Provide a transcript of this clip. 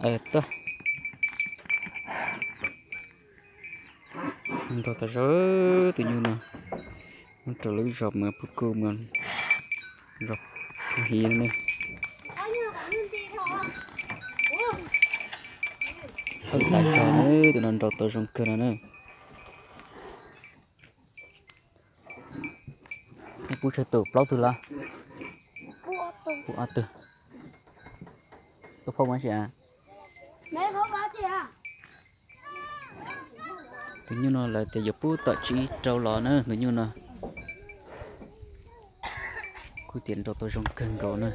Tag, nrau tau zoo tus nyuj no, muab rau lub zos mas pub kuj mas zos pub hiv ne. Hawj tas zog na, tus no nrau tau zoo kawg no na. Nej pub tsawg tus, plaub tug los? Pub ob tug. Koj phauj mas sim a. Tus nyuj no lawv tias yuav pub tom tsib rau los na tus nyuj no. Kuj tias nrau tau zoo kawg nkaus na.